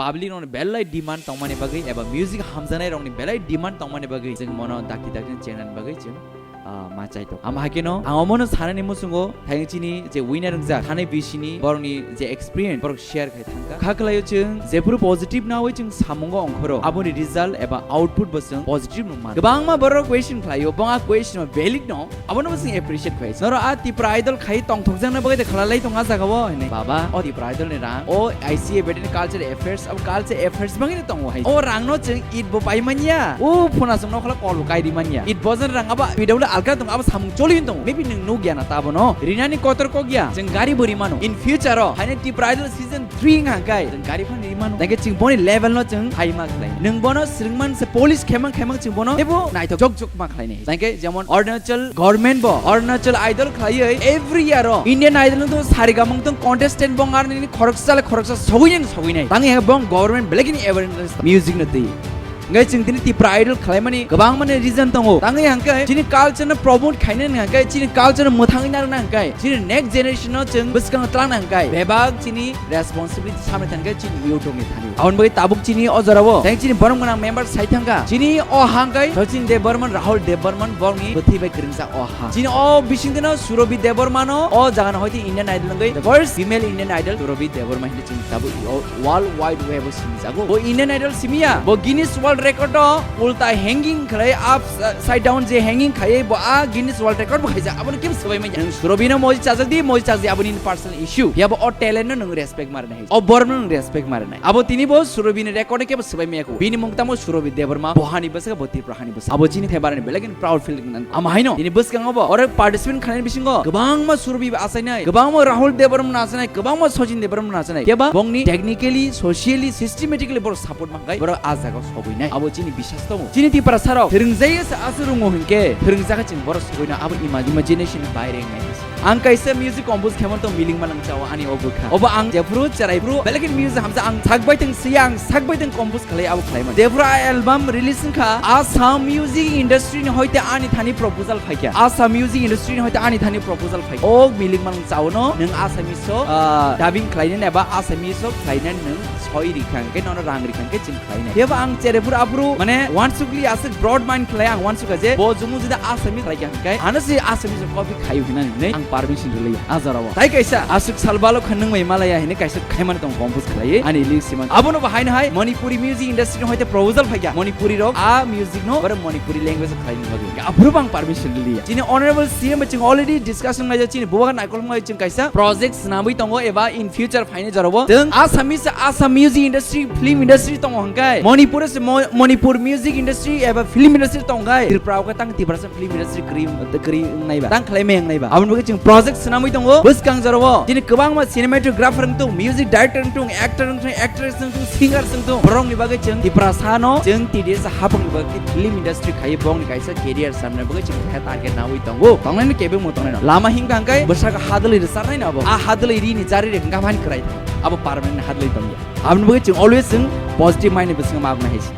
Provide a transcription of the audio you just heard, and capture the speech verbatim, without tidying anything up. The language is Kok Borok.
public rokni belai demand tongmani bagwi eba music hamjaknai rokni belai demand tongmani bagwi chwng mono dakti dakti chengnani bagwi chwng, ah, ma chai tongo. Amo hai kheno ang omono sanani muchungo thayung chini je winner wngjak thani bisini borokni je experience borok share khai thangkha. Kha khlaio chwng jephuru positive nawi chwng samungo ongkhoro aboni result eba output bo chwng positive nung mano. Kwbangma borok question khlaio, bo a question o valid no, abono bo chwng appreciate khai. Noro a Tipra Idol khai tongthokjakna bagwi de khalalai tong a jagao hinwi. Baba, o Tipra Idol ni rang, o I C A between culture affairs, abo culture affairs bangwi no tongo hai. O rang no chwng it bo pai manya, o phuna chwng nokhola kol bo kai ri manya. It bo jan rang abo P W alka tong, abo samung choli tong. Maybe nwng nuk ya na tabo no. Rinani kotor kok ya, chwng gari bo ri mano. In future o, haine Tipra Idol season three wngkha hwnkhe chwng gari phano ri mano. Tangkhe chwng boni level no chwng hai ma khlai. Nwng bono swrwngman se polish khemang khemang chwng bono teibo naithok jok jok ma khlai nai. Tangkhe jemon Arunachal government bo Arunachal Idol khlaiwi every year o Indian Idol no to sarigamang tong contestant bong arni khoroksa le khoroksa sogwi nai sogwi nai. Tangkhe bong government belai khini awareness music no twi. Hingke chwng tini Tipra Idol khlaimani kwbangmani reason tongo. Tangwi hingke chini culture no promote khainani hingke chini culture no mwthangwi narwkna hingke chini next generation no chwng bwskango twlangna hingke bebak chini responsibility samwi thangkhe chini youth rokni thani. Aboni bagwi tabuk chini o jorao tei chini borom gwnang member sai thangkha. Chini o hangke Sachin Debbarman, Rahul Debbarman borokni bwthwi bai kwrwngjak o ha. Chini o bisingtwino Surabhi Debbarmano o jagano hoite Indian Idol wngwi the first female Indian Idol Surabhi Debbarma hinwi chini tabuk o world wide web o sinijago. Bo Indian Idol simiya, bo Guinness World Record o ulta hanging khlai upside down je hanging khaiwi bo a Guinness World Record bo khaijak. Abono kim swbai manya. Nwng Surabhino moji chajak di, moji chajak di, aboni personal issue. Phiya bo o talent no nwng respect ma rwnai. O borok no nwng respect ma rwnai. Abo tini bo Surabhini record kebo swbai maya kho. Bini mung tamo Surabhi Debbarma, bo hani bwswk bo Tripura hani bwswk. Abo chini thaibarani belai kheno proud feel nang. Amo haino, tini bwskango bo, oro participant khlainai bisingo, kwbangma Surabhi achainai, kwbangma Rahul Debbarma achainai, kwbangma Sachin Debbarma achainai. Phiya ba, bongni technically, socially, systematically borok support mankhai, borok a jagao sogwinai. Abo chini biswas tongo. Chini Tiprasarok, thwrwngjaya se aswk rwngo hinkhe, thwrwngjak chini borok sogwino, abo ima-, imagination ni baire wngnai. Ang kaisa music compose khaimani tong miling manang chao ani o bwkha. Obo ang jephuru cherai phuru belai kheno music hamsa ang sakbai tong siya ang sakbai tong compose khlai abo khlaimani. Jephuru a album release wngkha Assam music industry ni hoite ani thani proposal phaikha. Assam music industry ni hoite ani thani proposal phaikha. O miling manang chao no nwng Assamese o, ah, dubbing khlainani eba Assamese o khlainani nwng soi rikha hwnkhe nono rang rikha hwnkhe chini khlainai. Phiya ba ang cherai phuru aphuru mane wansukli aswk broad mind khlai ang wansukha je bo jumung jodi Assamese khlai kha hwnkhe ano se Assamese copy khai hinani hinwi ang permission rwliya a jorao. Tai kaisa aswk sal balo kha nwng bai malaya hinwi kaisa khaimani tong compose khlaiwi ani lyrics siman. Abono bo haino hai Manipuri music industry no hoite proposal phaikha. Manipuri rok a music no oro Manipuri language o khlaini bagwi. Aphuru bo ang permission rwliya. Chini honorable C M bai chwng already discussion laijak chini bubagra naikolmani chwng kaisa project swnamwi tongo eba in future phaini jorao. Chwng Assamese, Assam music industry, film industry tongo hwnkhe, Manipur se Mo-, Manipur music industry eba film industry tongo hwnkhe, Tripura o khe tang Tiprasa film industry kwrwi, kwrwi wngnai ba, tang khlai maya wngnai ba. Aboni bagwi chwng project swnamwi tongo. Bwskang jorao chini kwbangma cinematographer wngtong, music director wngtong, actor wngtong, actress wngtong, singer wngtong. Borokni bagwi chwng Tiprasa no, chwng T D S hapang ni bagwi film industry khaiwi bongni kaisa career samna bagwi chwng khe target nawi tongo. Tongnai no kebengmo tongnai no. Lama himkha hwnkhe bwsakhe hadwlwi rwcharnai no abo. A hadwlwi rini chari rikha hwnkhe aphani kwrai thango. Abo permanent hadwlwi tongya. Aboni bagwi chwng always chwng positive mind ni bwskango ma wngnai hai se.